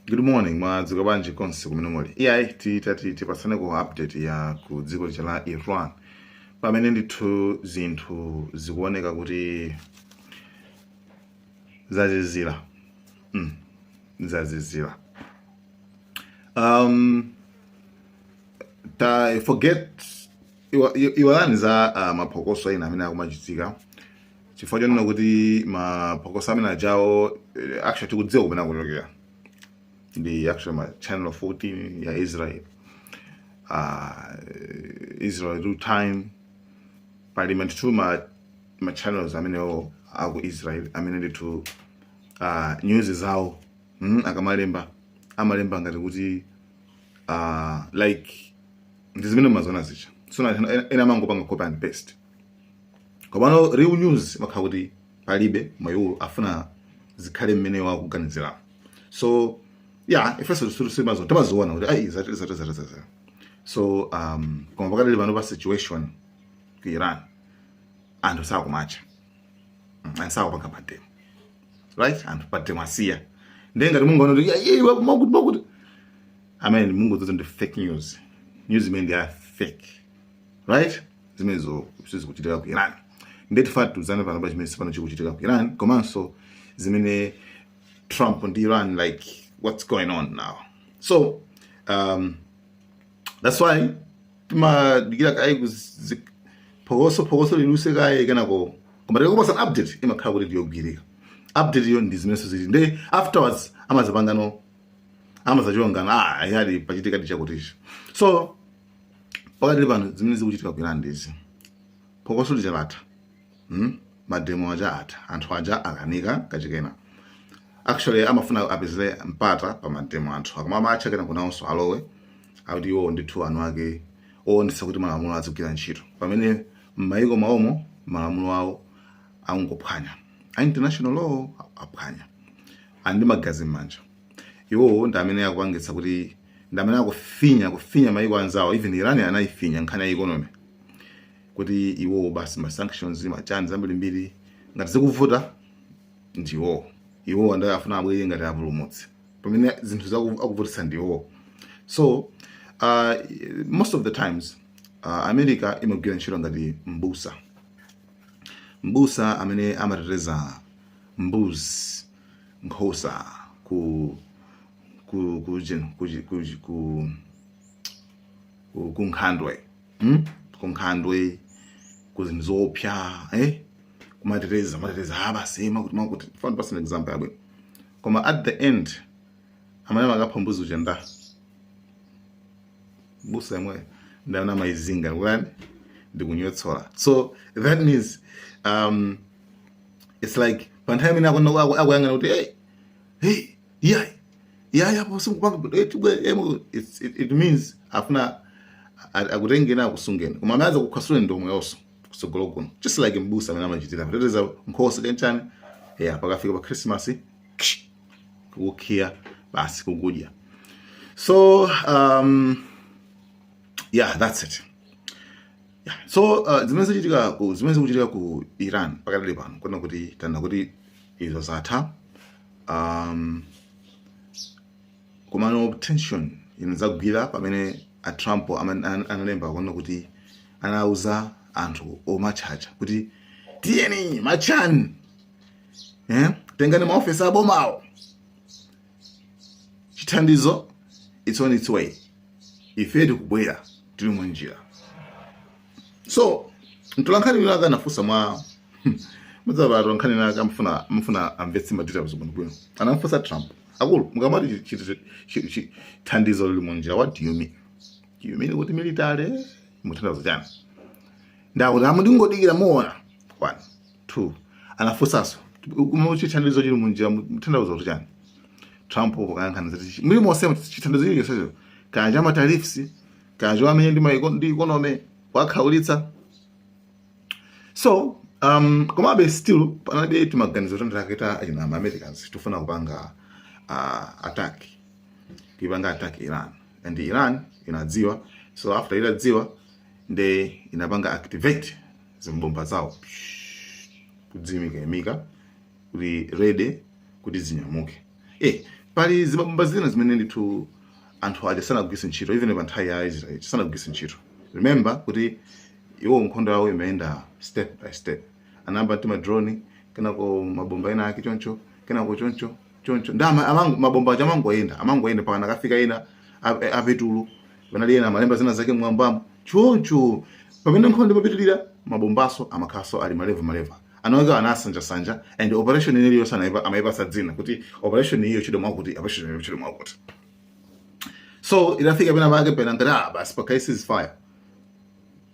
Good morning, mwadzuka bwanji konse kumene muli? Iyayi, titati tipatsane ku update ya ku dziko lija la Iran, pamene ndithu zinthu zikuoneka kuti zazizira. Zazizira. Ta forget, iwalani za maphokoso ena amene akumachitika, chifukwa chonena kuti maphokoso amene ajawo, actually tikudziwa kumene akuchokera. Ndi actually ma Channel 14 ya Israel, Israel Real Time. Pali ndithu ma channels amenewo aku Israel amene ndithu news zawo, akamalemba amalemba ngati kuti like ndi zimene maziona zija. So ena amangopanga copy and paste, komano real news makhala kuti palibe. Mayuwo afuna zikhale mmene wakuganizira. So yeah, ifeso simazo timaziona kuti ayi, zati zati zati zati. So koma pakadali pano pa situation ku Iran, anthu sakumacha, anthu sakupanga mademo, right? Anthu pademo asiya. Ndiye ngati mungaona kuti yeah, makuti makuti amene mungodziwa ndi fake news, news imene ndi ya fake, right? Zimenezo sizikuchitika ku Iran. Ndiye tifuna tiuzane pano pa chimene pano chikuchitika ku Iran, komanso zimene Trump ndi Iran, like what's going on now. So that's why timadikira kayi phokoso phokoso liluse kaye, kenako koma tikakupasa update imakhala kuti ndiyogwirika. Update iyo ndi zimenenso zili ndi afterwards amazapangano, amazachongana, ah, ayali pachitika ndi chakutichi. So pakatili pano zimene zikuchitika ku Iran ndizi: phokoso lichalata, Mademo aja atha, anthu aja akanika kachikena. Actually amafuna apezere mpata pa mademo, anthu akoma amatcha kena kunawonso alowe, akuti iwo ndithu anu ake owonetsa kuti malamulo azigwira ntchito, pamene m'mayiko mwawomo malamulo awo angophwanya, a international law aphwanya, ali ndi magazi m'manja. Iwowo ndi amene akupangitsa kuti, ndi amene akufinya, kufinya mayiko anzawo. Even Iran anayifinya nkhani ya economy, kuti iwowo basi ma sanctions, machani zambirimbiri, ngati zikuvuta ndiwo iwowo, ndi afuna abwere ngati apulumutsi, pamene zinthu akuvutitsa ndiwo. So most of the times America imagwira ntchito ngati mbusa, mbusa amene amateteza mbuzi, nkhosa ku nkhandwe, Ku nkhandwe, ku zinthu zoopsa, eh? Kumateteza, mateteza, ah, basi makuti makuti. Fana pasana example yabwino, koma at the end amene amakapha mbuzi uja nda mbusa yemwe, ndi amene amayizinga ndikutani, ndikunyotsola. So that means it's like pa nthawi imene akuyang'ana kuti hey, hey, yeah yeah yeah, simukupanga, it means afuna akutengeni, akusungeni, koma amene azakukhwasule ndi omweyonso kutsogolo kuno, just like mbusa amene amachitira kuteteza nkhosa chanchani. Yeah, pakafika pa Christmas kukukhiya basi, kukudya. So yeah, that's it. Yeah. So zimene zikuchitika ku Iran pakadali pano, kuna kuti tanda kuti izo zatha, komano tension inadzagwira pamene a Trump analemba kuona kuti anauza anthu omatchacha kuti tiyeni machani, eh? Tengani maofesi abomawo, chithandizo it's on its way, ife tikubwera, tili munjira. So mtolankhani wina akanafunsa mwa mudzaba, atolankhani nake amfuna amfuna amvetse ma details bwinobwino, anamfunsa Trump, "Akulu, mukamati thandizo lili munjira, what do you mean? Do you mean kuti military? Muthandizo chani?" Ndakuti amu ndingodikira muona. One, two, anafunsanso, "Chithandizo chili munjira, muthandizo kuti chani?" Trump pokayankhana zati muli monse chithandizo chili chonsecho, kaya cha matariffs, kaya chomamenya ndi economy kwakhaulitsa. So komabe still panalibe timaganizo tondiraketa achina ama Americans tifuna kupanga attack, kuipanga attack Iran, and Iran inadziwa. So after itadziwa, nde inapanga activate zimbomba zawo, kudzimika imika kuti ready kuti zinyamuke. Pali zimabomba zina zimene ndithu anthu aja sanagwiritse ntchito, even pa nthawi ya Israel sanagwiritse ntchito. Remember kuti iwo nkhondo yawo imayenda step by step. Anayamba ndi madrone, kenako mabomba ena ake choncho, kenako choncho choncho, ndi mabomba aja amangoyenda pakana akafika ena apetulu, panali ena amalemba zina zake mwambamo choncho. Pamene nkhondo imapitirira, mabombaso amakhaso ali malevel malevel anaweka, anasanjasanja, and operation ineyi yonse amayipasa dzina kuti operation iyo chidwa mwakuti, operation iyo chidwa mwakuti. So inafika pena pake pena ngati, ah, basi, pakai ceasefire.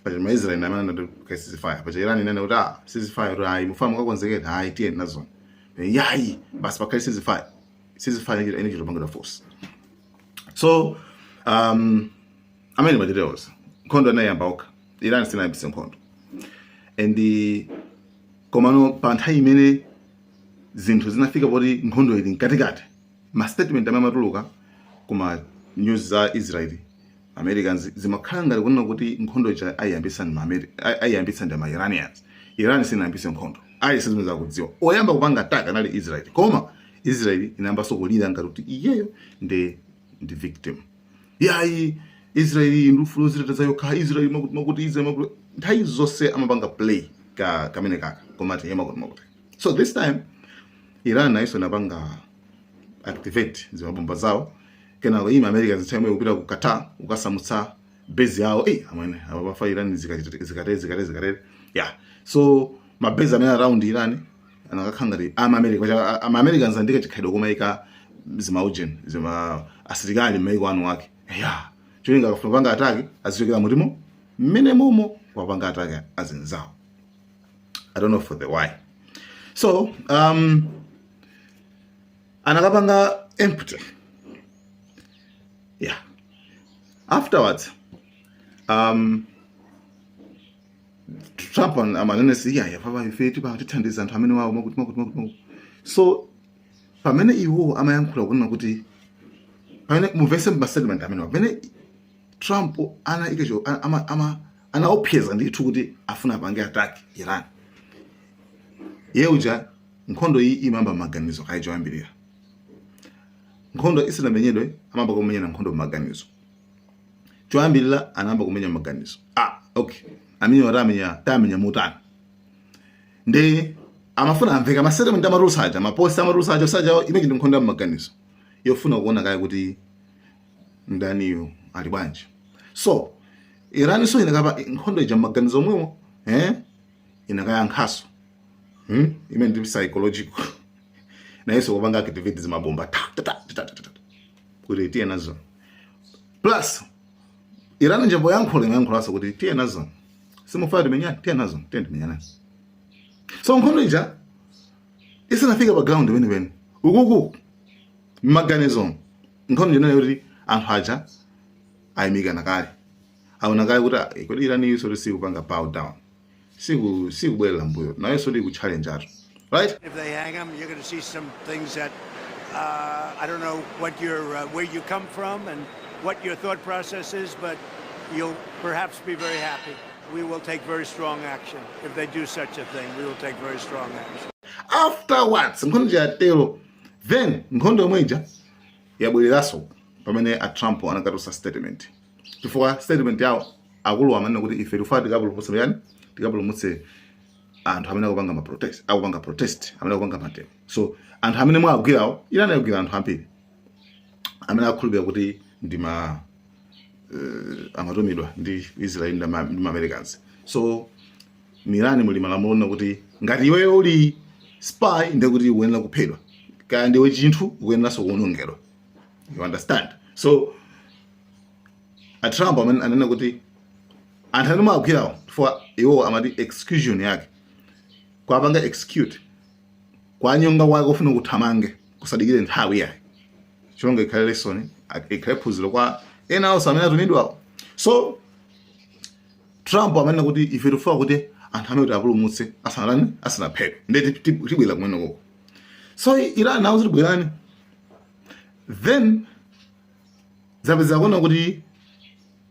Paja maIsrael amene anati pakai ceasefire, paja Iran inene kuti, ah, ceasefire kuti ayi, mufana mukakonzekera, ayi, tiye nazona, yayi, basi, pakai ceasefire. Ceasefire ine chitopangidwa force. So amene materials nkhondo anayamba okha, Iran sinayambise nkhondo. And komano pa nthawi imene zinthu zinafika poti nkhondo ili mkatikati, ma statement amene amatuluka kuma news za Israel, Americans, zimakhala ngati kunena kuti nkhondo ija ayiyambisa ndi ma Iranians. Iran sinayambise nkhondo ayi, sizimene zakudziwa. Oyamba kupanga attack anali Israel, koma Israel inayambanso kulira ngati kuti iyeyo ndi victim. Yayi, Israel ndi ufulu oziteteza yokha, Israel makuti makuti, Israel makuti. Nthawi zonse amapanga play ka kamene kaka, koma tiye makuti makuti. So this time Iran nayenso inapanga activate zimabomba zawo, kenako ima America zithaimwe kupita ku Qatar kukasamutsa base yawo. Eh, amwene, apa pafa Iran zikate zikate zikate zikate, yeah. So ma base amene around Iran anakakhala ngati ama America, ama Americans andika chikhalidwe kumayika zimaujen, zima asilikali m'maiko anu ake, yeah, cholinga akafuna kupanga attack azichokera mutimo mmene momo kupanga attack azinzawo. I don't know for the why. So anakapanga empty, yeah. Afterwards Trump amanene si yeah, papa ife tipa tithandiza anthu amene wawo makuti makuti makuti makuti. So pamene iwo amayankhula kunena kuti, pamene muvese ma statement amene pamene Trump ana ikecho ama anaopseza ndithu kuti afuna apange attack Iran, iye uja nkhondo iyi imayamba maganizo kaye. Choyambirira, nkhondo isanamenyedwe, amayamba kumenyana nkhondo maganizo. Choyambirira anayamba kumenya maganizo. Ah, okay, amene tamenya, tamenya mutani? Ndi amafuna amveka ma statement amatulusa aja, mapost amatulusa aja saja, imene ndi nkhondo ya maganizo yofuna kuona kaye kuti ndaniyo ali bwanji. So Iran so inakapa nkhondo ija maganizo omwewo, eh, inakayankhaso, Imene ndi psychological, nayenso kupanga activate zimabomba ta ta ta ta ta ta, kuti tiye nazo. Plus Iran njambo yankhula, imayankhulanso kuti tiye nazo, simufuna timenyane, tiye nazo, tiye timenyane. So nkhondo ija isanafika pa ground penipeni, ukuku mmaganizo nkhondo inene kuti anthu aja ayimikana kale, aona kale kuti, ah, kodi Iran iso sikupanga bow down, sikubwerera mbuyo, nayonso ndi kuchallenge atu, right? If they hang them, you're going to see some things that I don't know what your where you come from and what your thought process is, but you'll perhaps be very happy. We will take very strong action if they do such a thing. We will take very strong action. Afterwards nkhondo yatero, then nkhondo yomwe ija yabwereranso pamene a Trump anakatulutsa statement, chifukwa statement yawo akulu amanena kuti ife tifuna tikapulumutse yani, tikapulumutse anthu amene akupanga ma protest, akupanga protest, amene akupanga mademo. So anthu amene mwagwirawo, Iran ayagwira anthu ambiri amene akhulupirira kuti ndi ma amatumidwa ndi Israel ndi ma Americans. So m'Iran muli malamulo ona kuti ngati iweyo uli spy, ndekuti ukuyenera kuphedwa, kaya ndiwe chinthu, ukuyeneranso kuwonongedwa, you understand? So a Trump amene anena kuti anthu amene mwagwirawo, chifukwa iwo amati execution yake, kwapanga execute, kwanyonga kwake kufuna kuthamange, kusadikire nthawi yayi, chonga ikhale lesson, ikhale phunziro kwa ena onse amene atumidwawo. So Trump amanena kuti ife tifuna kuti anthu amene kuti apulumutse asanalani, asanaphedwe, ndi tibwera kumene koko. So Iran nawo zitibwerani, then zapeza kuona kuti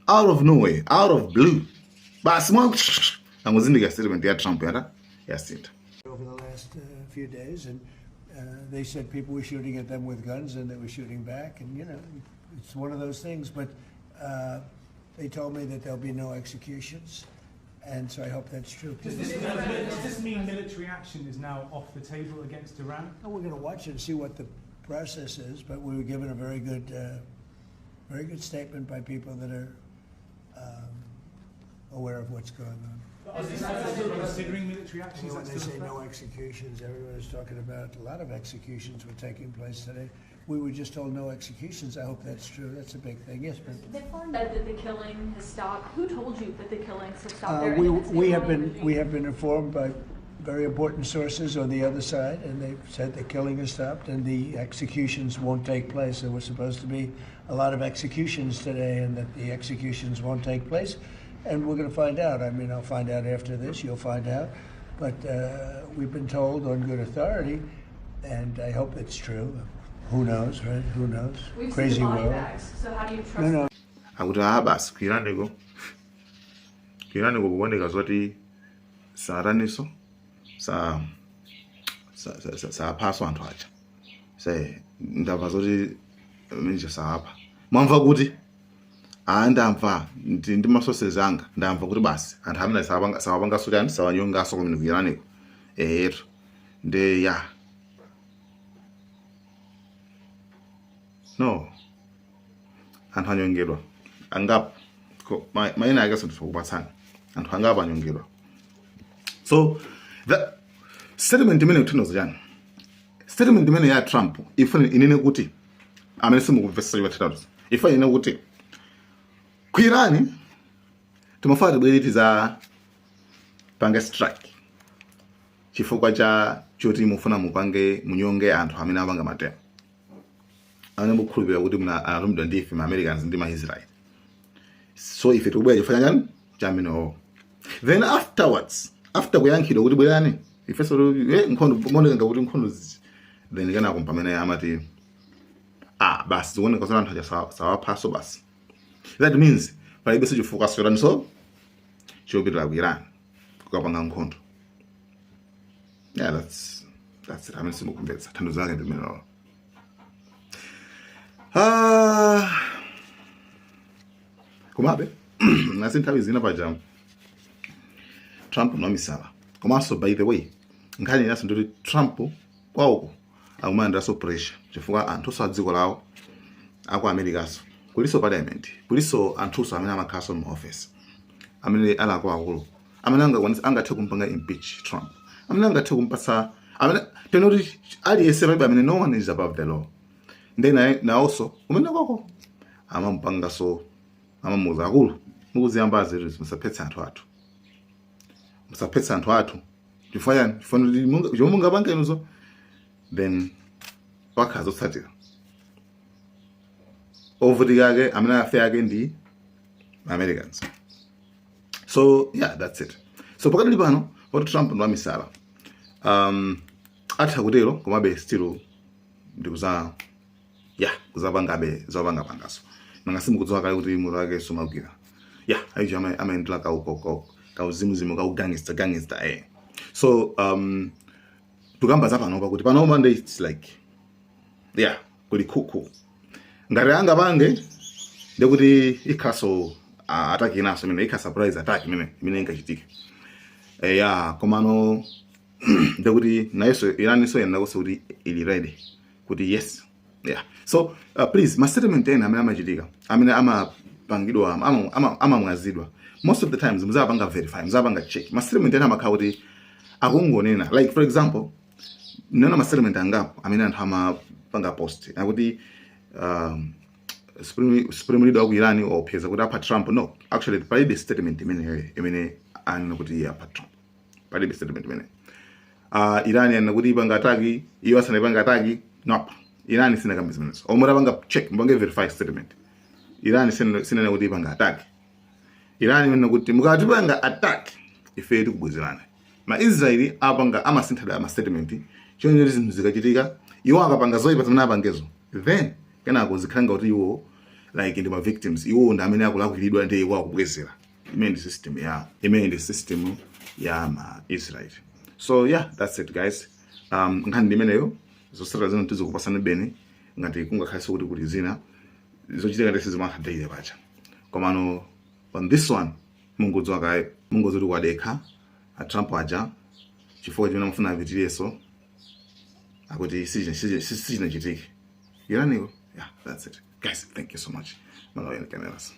out of nowhere, out of blue, basi, mwa angozindika statement ya Trump yata yasintha. Over the last few days, and They said people were shooting at them with guns and they were shooting back, and it's one of those things. But they told me that there'll be no executions, and so I hope that's true. Does this mean military action is now off the table against Iran? Well, we're going to watch it and see what the process is, but we were given a very good statement by people that are aware of what's going on. Is this still considering military action? You Is know, when that they still a say threat? no executions, everyone is talking about a lot of executions were taking place today. We were just told no executions. I hope that's true. That's a big thing. Yes, ma'am. The foreign said that the killing has stopped. Who told you that the killings have stopped there? We, And if it's we the have been Iranian we regime? Have been informed by very important sources on the other side, and they've said the killing has stopped and the executions won't take place. There was supposed to be a lot of executions today, and that the executions won't take place. And we're going to find out. I mean, I'll find out after this. You'll find out. But we've been told on good authority, and I hope it's true. Who knows, right? Who knows? We've Crazy seen the body world. bags, so how do you trust No. Akuti aa basi, ku Iraniko kuoneka zoti sataniso sa saphaso anthu aja. Se ndamva zoti minje saapha. Mwamva kuti aa ndamva ndi ma sources anga, ndamva kuti basi anthu amene sapanga sawapanganso chani, sawanyonganso kumene ku Iraniko eyetu. Nde ya no anthu anyongedwa angapo. Mayina ake sindikupatsani, anthu angapo anyongedwa. So the statement imene ikutanthauza chani? Statement imene ya Trump ifune inene kuti, amene simukumvetsa chimathatatu, ifune inene kuti ku Iran timafuna tibwere tizapange strike chifukwa cha choti mufuna mupange munyonge anthu amene apanga ma demo, amene mukukhulupirira kuti muna anatumidwa ndi ife ma Americans ndi ma Israel. So ife tikubwera chifukwa chani cha amenewo. Then afterwards, after kuyankhidwa kuti bwerani ifenso nkhondo moneka kuti nkhondo then kenako pamene amati ah basi, zikuoneka kuti anthu aja sawaphaso basi. That means palibenso chifukwa so chopitira ku Iran kukapanga nkhondo. Yeah, that's it. Amene simukumvetsa, tanthauzo lake ndi limenelo. Ah, komabe nasi nthawi zina paja Trump nwamisala. Komanso, by the way, nkhani inaso ndikuti Trump kwawoko akumalandiranso pressure chifukwa anthuso a dziko lawo aku Americaso, kuliso parliament, kuliso anthuso amene amakhalanso mu office amene ali akuluakulu amene angakwanisa angathe kumpanga impeach Trump, amene angathe kumpasa, amene tenoti aliyense palibe amene, no one is above the law. Nde naye nawonso kumene koko amampangaso, amamuuza, "Akulu, mukuziyambazi, musaphetse anthu athu, musaphetse anthu athu." Chifukwa chani? Chifukwa kuti chomwe mungapange inuzo, then pakhala zotsatira, ovutika ake amene afe ake ndi Americans. So yeah, that's it. So pakadali pano poti Trump ndi wamisala, atha kutero, komabe still ndikuza ya kuzapangabe zopangapangaso. Nanga simukudziwa kale kuti mutu wake sumagwira? Ya aicho amayendera kauzimuzimu kau gangster gangster eh. So tukamba za panopa kuti panopa ndi it's like yeah, kuli khuku. Ngati angapange, ndekuti ikhaso attack inaso imene ikha surprise attack imene ingachitike ya. Komano ndekuti nayenso Iraninso yenakonso kuti ili ready kuti yes, yeah. So please, ma statement ena amene amachitika, amene amapangidwa, amamwazidwa, most of the times muzapanga verify, muzapanga check. Ma statement ena amakhala kuti akungonena. Like for example, nena ma statement angapo amene anthu amapanga post akuti supreme leader wa ku Iran waopseza kuti apha Trump. No, actually palibe statement imene anena kuti iye apha Trump. Palibe statement imene. Iran yanena kuti ipanga attack iyo asanaipanga attack. Nope, Iran sinakambe zimenezo. Omwe apanga check, mupange verify statement. Iran sinena kuti ipanga attack. Iran imenena kuti mukatipanga attack ife tikubwezerana. Ma Israeli apanga amasinthada ama statement choncho zinthu zikachitika, iwo akapanga zoyipa zimene apangezo, then kenako zikhala kuti iwo like ndi ma victims, iwo ndi amene akulakwiridwa, ndi iwo akubwezera. Imene ndi system ya ma Israel. So yeah, that's it guys. Nkhani ndi imeneyo. Zotsatira zina tizikupasani beni ngati kungakhalenso kuti kuli zina zochitika ndi sizimakhadeire pacha. Komano on this one mungodziwa kaye, mungodziwa kuti kwadekha a Trump aja, chifukwa chimene amafuna apitireso akuti sichinachitike Iraniko. Yeah, that's it, guys. Thank you so much. Malawian Cameras.